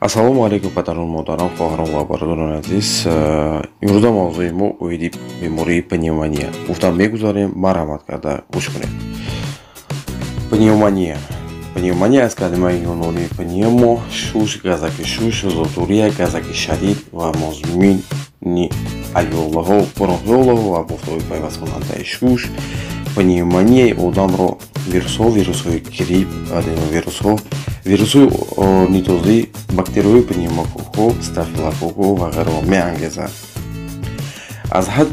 Ассалому алайкум, падарон, модарон, хоҳарон ва бародарони азиз. Имрӯза мавзӯи мо оиди бемории пневмония. Гуфтам мегузарем, марҳамат карда гӯш кунед. Пневмония. Пневмония аз калимаи юнонии пневмо, шуш, газаки шуш, зотурия, газаки шадид ва музмини алвеолаҳо, бронхиолаҳо ва бофтҳои пайвасткунандаи шуш. Пневмонияи одамро вирусҳо, вирусҳои грипп, аденовирусҳо, вирусҳои орнитозӣ, бактерияҳои пневмококҳо, стафилококҳо ва ғайраҳо меангезад. Аз ҳад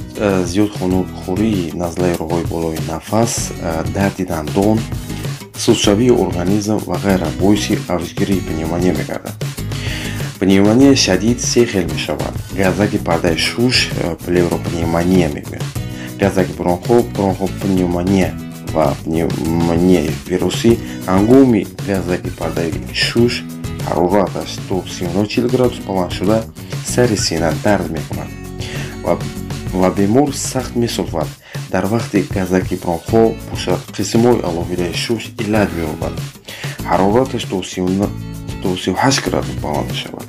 зиёд хунукхӯрии назлаи роҳҳои болои нафас, дарди дандон, сустшавии организм ва ғайра боиси авҷгирии пневмония мегардад. Пневмония шадид се хел мешавад. Газаки пардаи шуш, плевропневмония мегӯянд. Газаки бронхо, бронхопневмония ва пневмонияи вирусӣ. Ҳангоми газаки пардаи шуш ҳарораташ то 39-40 градус баланд шуда, сари сина дард мекунад ва бемор сахт месулфад. Дар вақти газаки бронхо бошад, қисмҳои алоҳидаи шуш иллат меёбад, ҳарораташ то 38 градус баланд мешавад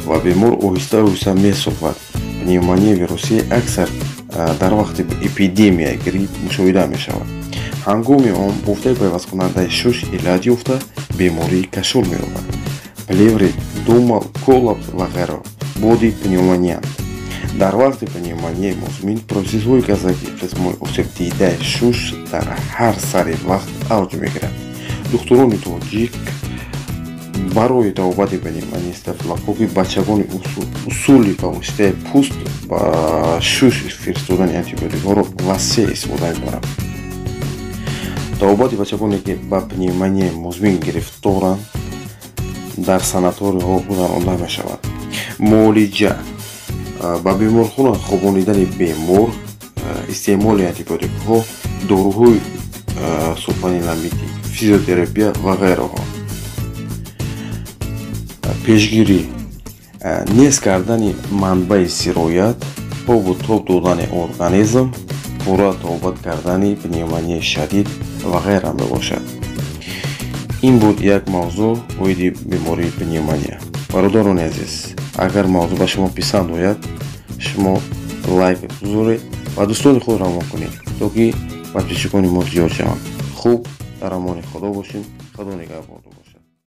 ва бемор оҳиста оҳиста месулфад. Пневмонияи вирусӣ аксар дар вақти эпидемияи грипп мушоҳида мешавад. Ҳангоми он бофтаи пайвасткунандаи шуш иллат ёфта, бемории кашол меёбад. Плеврит, думал, коллапс ва ғайра боди пневмониянд. Дар вақти пневмонияи музмин процессҳои газаки қисмҳои осебдидаи шуш дар ҳар сари вақт авҷ мегирад. Духтурони тоҷик барои табобати пневмонияи стафилококки бачагони усули ба воситаи пӯст ба шуш фиристодани антибиотикҳоро васеъ истифода мебаранд. Табобати бачагоне, ки ба пневмонияи музмин гирифторанд, дар санаторияҳо гузаронда мешавад. Муолиҷа: ба беморхона хобонидани бемор, истеъмоли антибиотикҳо, доруҳои сулфаниламидӣ, физиотерапия ва ғайраҳо. Пешгирӣ: нест кардани манбаи сироят, обу тоб додани организм, пурра табобат кардани пневмонияи шадид ва ғайра мебошад. Ин буд як мавзӯъ оиди бемории пневмония. Бародарони азиз, агар мавзӯъ ба шумо писанд ояд, шумо лайк гузоред ва дӯстони худ равон кунед, то ки подписчикони мо зиёд шаванд. Хуб, дар амони Худо бошед. Худо нигаҳбонтон.